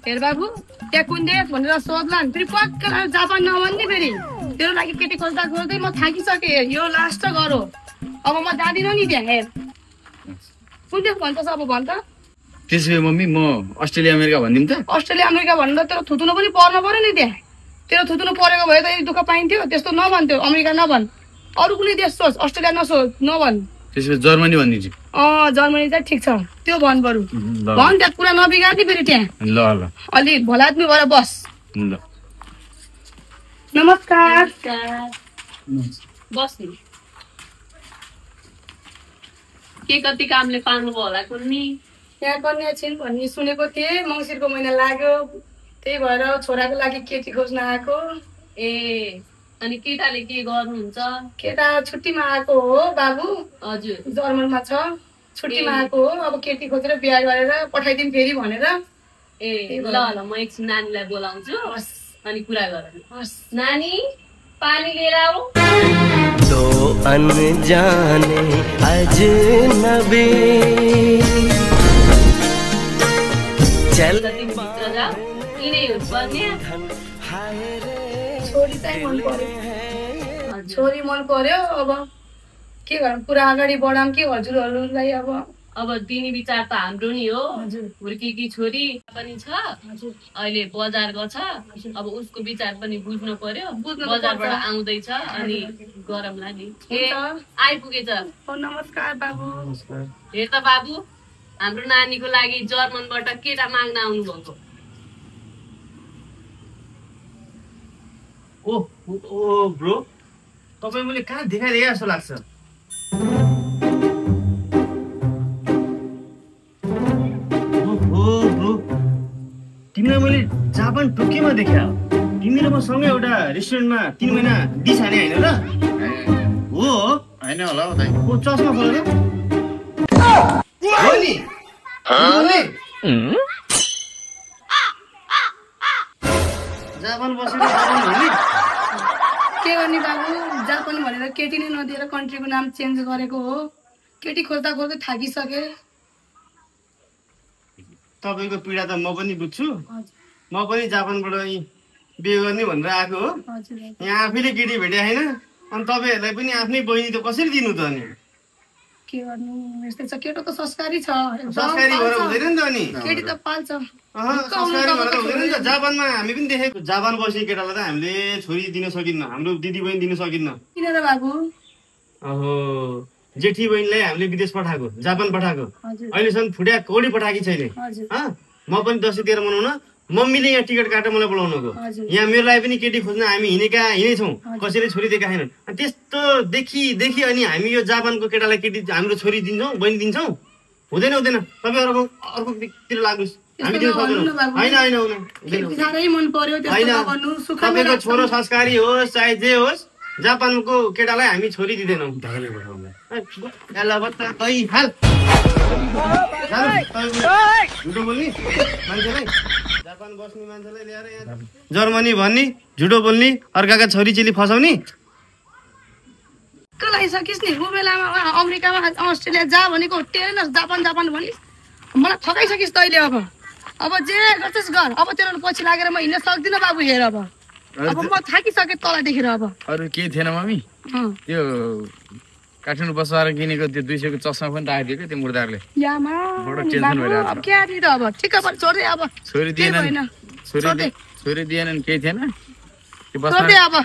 हेर बाबु त्यहाँ कुन देश भनेर सोध्ला नि फेरि पक्का जापान नभन्ने फेरि तेरो लागि केटी खोज्दा खोज्दै म थाकिसकेँ। यो लास्ट गरो अब म जाँदिनँ नि त्यहाँ। हेर कुन देश भन्छस् अब भन् त। त्यसो भए मम्मी म अस्ट्रेलिया अमेरिका भनिदिउँ त। अस्ट्रेलिया अमेरिका भन्दा तेरो थुतुनो पनि पर्न पर्यो नि त्यहाँ। तेरो थुतुनो परेको भए त यति दुःख पाइन्थ्यो। त्यस्तो नभन्थ्यो। अमेरिका नभन्, अरू कुनै देश सोच, अस्ट्रेलिया नसोच, नभन्। त्यसो भए जर्मनी भनिदिन्छु। जर्मनी चाहिँ ठिक छ, त्यो भन् बरु। भन् त्यहाँ कुरा नबिगार्ने फेरि त्यहाँ। ल ल अलि भोला आदमी भएर बस। ल नमस्कार। बस नि। के कति कामले पार्नुभयो होला कुन्नी? यहाँ कन्या छिन् भन्ने सुनेको थिएँ। मङ्सिरको महिना लाग्यो, त्यही भएर छोराको लागि केटी खोज्न आएको। ए अनि केटाले के गर्नुहुन्छ? केटा छुट्टीमा आएको हो बाबु। हजुर जर्मनमा छ, छुट्टीमा आएको हो। अब केटी खोजेर बिहा गरेर पठाइदिउँ फेरि भनेर। ए ल ल म एकछिन नानीलाई बोलाउँछु अनि कुरा गरौँ। नानी पानी लिएर आऊ। दो अनजाने अजनबी चल भित्र जाऊ। यिनै हो पर्ने। छोरी चाहिँ मन पर्यो, छोरी मन पर्यो। अब के गरौँ, कुरा अगाडि बढाऊँ कि हजुरहरूलाई। अब दिने विचार त हाम्रो नि हो। हजुर हुर्केकी छोरी पनि छ, अहिले बजार गछ। अब उसको विचार पनि बुझ्नु पर्यो। बजारबाट आउँदैछ अनि गरौँला नि। आइपुगेछ। नमस्कार बाबु। हेर त बाबु, हाम्रो नानीको लागि जर्मनबाट केटा माग्न आउनुभएको। ओ ब्रो, तपाईँ मैले कहाँ देखाइदिए जस्तो लाग्छ। तिमीलाई मैले जापान टोकियोमा देखा। तिमी र म सँगै एउटा रेस्टुरेन्टमा 3 महिना डिस हाने होइन र? हो होइन होला हो दाइ। ओ चस्मा खोलेर हो नि। जापान बसेर जापान भन्ने के गर्ने बाबु, जापान भनेर केटी नै नदिएर कन्ट्रीको नाम चेन्ज गरेको हो। केटी खोज्दा खोज्दै थाकिसके। तपाईँको पीडा त म पनि बुझ्छु। म पनि जापानबाट बिहे गर्ने भनेर आएको हो। यहाँ आफैले केटी भेटे होइन, अनि तपाईँहरूलाई पनि आफ्नै बहिनी त कसरी दिनु त? अनि के गर्नु, यस्तै छ। केटो त संस्कारी छ, संस्कारी भएर हुँदैन नि त। अनि केटी त पाल्छ। संस्कारी भएर त हुँदैन नि त। जापानमा हामी पनि देखेको, जापान बसेको केटालाई त हामीले छोरी दिन सकिन्न, हाम्रो दिदी बहिनी दिन सकिन्न। किन र बाबु? अहो जेठी बहिनीलाई हामीले विदेश पठाएको, जापान पठाएको, अहिलेसम्म फुट्या कौडी पठाएकी छैन। म पनि दसैँ तिहार मनाउन मम्मीले यहाँ टिकट काटेर मलाई बोलाउनुको। यहाँ मेरो लागि पनि केटी खोज्न हामी हिँडेछौँ, कसैले छोरी दिएका छैनन्। त्यस्तो देखि अनि हामी यो जापानको केटालाई केटी हाम्रो छोरी दिन्छौँ, बहिनी दिन्छौँ? हुँदैन हुँदैन। तपाईँ अर्कोतिर लाग्नुहोस्, हामी दिन सक्दैनौँ। होइन तपाईँको छोरो संस्कारी होस् चाहे जे होस्, जापानको केटालाई हामी छोरी दिँदैनौँ। झुटो बोल्ने मान्छेलाई, जापान बस्ने मान्छेलाई ल्याएर यहाँ जर्मनी भन्ने, झुटो बोल्ने, अर्काका छोरी चेली फसाउने। लगाइसकिस् नि। ऊ बेलामा अमेरिकामा अस्ट्रेलिया जा भनेको टेरेन, जापान भनिस्। मलाई थकाइसकिस् तैँले। अब जे गर्छस् गर। अब तेरो पछि लागेर म हिँड्न सक्दिनँ बाबु। हेर अब म थाकिसकेँ तँलाई देखेर। अब अरू केही थिएन मम्मी, त्यो काठमाडौँ बसाएर किनेको त्यो 200 को चस्मा पनि राखिदियो क्या त्यो मुर्दारले। अब के आदि त अब ठिक छोड्दै। अब छोरी दिएनन् केही थिएन। छोड्दै अब।